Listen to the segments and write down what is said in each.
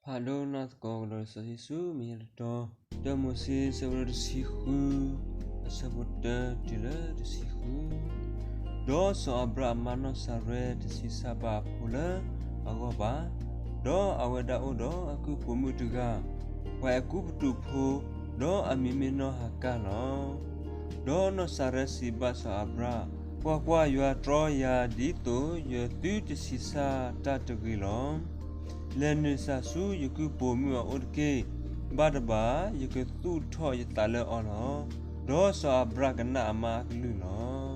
ဖးဒိၣ်နီၢ်သကိးကဒီးလံာ်စီဆှံဆူမဲာ်ညါတတီၤ, တၢမိၤၡ့ အဆၢဒိၣ်တဆံဃု, အဆၢဖိတၢတုၤလၢတဆံဃု. ဒီးစီၤအၤဘြၣ်အမါနီၢ်စၤရဲ တဆံးစၢ်ဘၣ်အဖိလၢအဂီၢ်ဘၣ်, ဒီးအဝဲဒၣ်အိၣ်ဒီးအကုၢ်ပိာ်မုၣ်တဂၤ, ပှၤအဲၤကူပတူးဖိ, ဒီးအမံၤမ့ၢ်နီၢ်ဟၤကၢ်လီၤ. ဒီးနီၢ်စၤရဲစံးဘၣ်စီၤအၤဘြၣ်, ကွၢ်ကွၢ်, ယွၤတြီယၤဒ်သိးယသုတဆံးစၢ်တၢ်တဂ့ၤလီၤ. လဲၤနုာ်စၢ်ဆူယကုၢ်ပိာ်မုၣ်အအိၣ်တက့ၢ်. ဘၣ်တဘၣ်, ယကသူၣ်ထီၣ်ယသးလၢအီၤလီၤ. ဒီးစီၤအၤဘြၣ်ကနၣ်အမါအကလုၢ်လီၤ.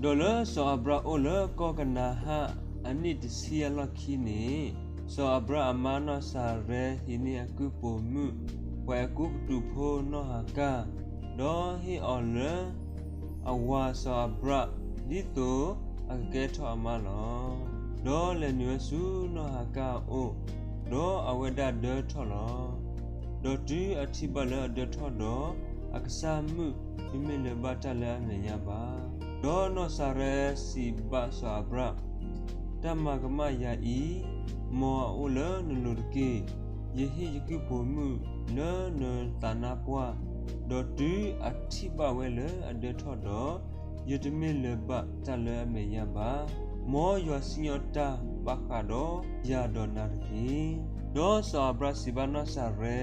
ဒီးလၢစီၤအၤဘြၣ်အိၣ်လၢကီၢ်ကနၤအၣ်အနံၣ်တဆံအလီၢ်ခံန့ၣ်, စီၤအၤဘြၣ်အမါနီၢ်စၤရဲဟံးန့ၢ်အကုၢ်ပိာ်မုၣ်, ပှၤအဲၤကူပတူးဖိနီၢ်ဟၤကၢ်, ဒီးဟ့ၣ်အီၤလၢအဝၤစီၤအၤဘြၣ်, ဒ်သိးအကကဲထီၣ်အမါလီၤ. ဒီးလဲၤနုာ်ဝဲဆူနီၢ်ဟၤကၢ်အအိၣ်, ဒီးအဝဲဒၣ်ဒၢထီၣ်လီၤ. ဒီးတုၤအထံၣ်ဘၣ်လၢအဒၢထီၣ်ဒီး, အကစၢ်မုၣ်တမ့ၢ်လၢၤဘၣ်တၢ်လၢအမဲာ်ညါဘၣ်. ဒီးနီၢ်စၤရဲစံးဘၣ်စီၤအၤဘြၣ်, တၢ်မၤကမၣ်ယၤအံၤ, မ်အအိၣ်လၢနလိၤတက့ၢ်. ယဟ့ၣ်ယကုၢ်ပိာ်မုၣ်လၢနသးနါပှၢ်, ဒီးတုၤအထံၣ်ဘၣ်ဝဲလၢအဒၢထီၣ်ဒီး, ယတမ့ၢ်လၢၤဘၣ်တၢ်လၢအမဲာ်ညါဘၣ်. မ်ယွၤစံၣ်ညီၣ်တၢ်ဘၣ်ဃးဒီးယၤဒီးနၤတက့ၢ်. ဒီးစီၤအၤဘြၣ်စံးဘၣ်နီၢ်စၤရဲ,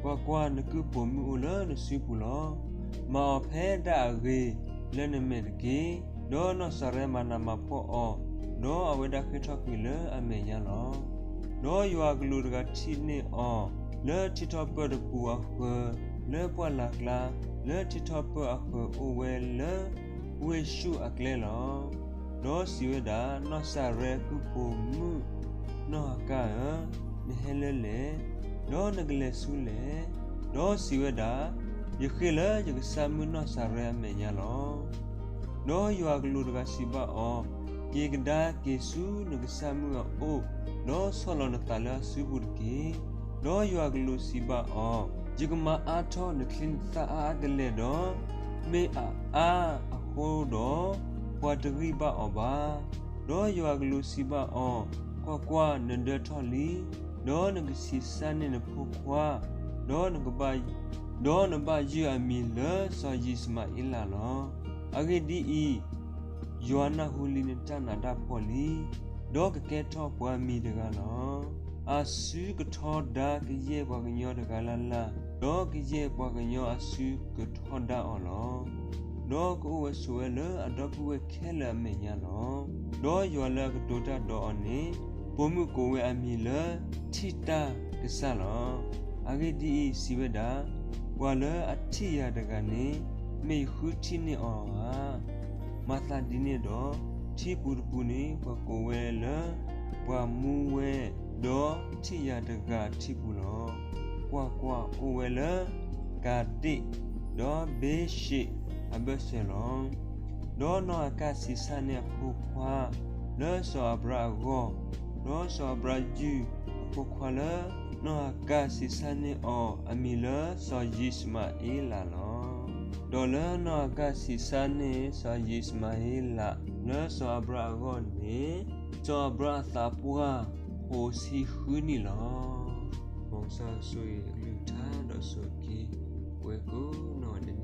ကွၢ်ကွၢ်, နကုၢ်ပိာ်မုၣ်အိၣ်လၢနစုပူၤလီၤ. မၤအီၤဖဲဒၣ်အဂ့ၤလၢနမဲာ်တက့ၢ်. ဒီးနီၢ်စၤရဲမၤနးမၤဖှီၣ်အီၤ, ဒီးအဝဲဒၣ်ဃ့ၢ်ထီၣ်ကွံာ်လၢအမဲာ်ညါလီၤ. ဒီးယွၤအကလူးတဂၤထံၣ်န့ၢ်အီၤ, လၢထံထီၣ်ပၢၢ်တပူၤအဃၢၤ, လၢပှၢ်လၢ်ကျါ, လၢထံထီၣ်ပၢၢ်အဃၢၤအိၣ်ဝဲလၢဝ့ၢ်ၡူၣ်အကျဲလီၤ. ဒီးစံးဝဲဒၣ်, နီၢ်စၤရဲကုၢ်ပိာ်မုၣ်နီၢ်ဟၤကၢ်ဧၢ, နဟဲလၢလဲၣ်, ဒီးနကလဲၤဆူလဲၣ်. ဒီးစံးဝဲဒၣ်, ယဃ့ၢ်လၢယကစၢ်မုၣ်နီၢ်စၤရဲအမဲာ်ညါလီၤ. ဒီးယွၤအကလူးတဂၤစံးဘၣ်အီၤ, က့ၤကဒါက့ၤဆူနကစၢ်မုၣ်အအိၣ်, ဒီးဆီၣ်လီၤနသးလၢအစုပူၤတက့ၢ်. ဒီးယွၤအကလူးစံးဘၣ်အီၤ, ယကမၤအါထီၣ်နချံနသၣ်အါအါကလဲာ်ဒီး, မ့ၢ်အအါအဃိဒီး, ပှၤတဂံၢ်ဘၣ်အီၤဘၣ်. ဒီးယွၤအကလူးစံးဘၣ်အီၤ, ကွၢ်ကွၢ်, နဒၢထီၣ်လံ, ဒီးနကဆံးစၢ်န့ၢ်နဖိခွါ, ဒီးနကဘၣ် ဒီးနဘၣ်ယုၢ်အမံၤလၢစီၤယံးၡမၤအ့လးလီၤ. အဂ့ၢ်ဒ်အံၤ, ယွၤနၢ်ဟူလံနတၢ်နးတၢ်ဖှီၣ်လံ, ဒီးကကဲထီၣ်ပှၤမံၤတဂၤလီၤ. အစုကထီဒါကယဲၢ်ပှၤကညီတဂၤလၢ်လၢ်, ဒီးကယဲၢ်ပှၤကညီအစုကထီဒါအီၤလီၤ. ဒီးကအိၣ်ဝဲဆိးဝဲလၢအဒီပုၢ်ဝဲၢ်ခဲလၢာ်အမဲာ်ညါလီၤ. ဒီးယွၤလၢအကတိၤတၢ်ဒီးအီၤန့ၣ်, ပိာ်မုၣ်ကိးဝဲအမံၤလၢ ထံၣ်တၢ်ကစၢ်လီၤ. အဂ့ၢ်ဒ်အံၤ, စံးဝဲဒၣ်, ပှၤလၢအထံၣ်ယၤတဂၤန့ၣ်, မ့ၢ်ယဃုထံၣ်န့ၢ်အီၤဧါ. မၤသးဒ်န့ၣ်ဒီး, ထံပူၤတပူၤန့ၣ် ပှၤကိးဝဲလၢ ပှၤမူဝဲ, ဒီးထံၣ်ယၤတဂၤအထံပူၤလီၤ. ကွၢ်ကွၢ်, အိၣ်ဝဲလၢကၤဒ့ၣ်, ဒီးဘ့ၡ့ၣ်အဘၢၣ်စၢၤလီၤ. ဒီးနီၢ်အၤကၢ်ဆံးစၢ်န့ၢ်အဖိခွါလၢစီၤအၤဘြၣ်အဂီၢ်, ဒီးစီၤအၤဘြၣ်ယုၢ်အဖိခွါလၢ နီၢ်အၤကၢ်ဆံးစၢ်န့ၢ်အီၤအမံၤလၢစီၤယံးၡမၤအ့လးလီၤ. ဒီးလၢနီၢ်အၤကၢ်ဆံးစၢ်န့ၢ်စီၤယံးၡမၤအ့လးလၢစီၤအၤဘြၣ်အဂီၢ်န့ၣ်, စီၤအၤဘြၣ်အသးပှၢ်ဃိးဆံဃုနံၣ်လီၤ. မ်ကစၢ်ယွၤဆိၣ်ဂ့ၤအကလုၢ်ကထါဒီးဆိၣ်ဂ့ၤက့ၤ ပှၤကိးနီၢ်ဂၤဒဲး.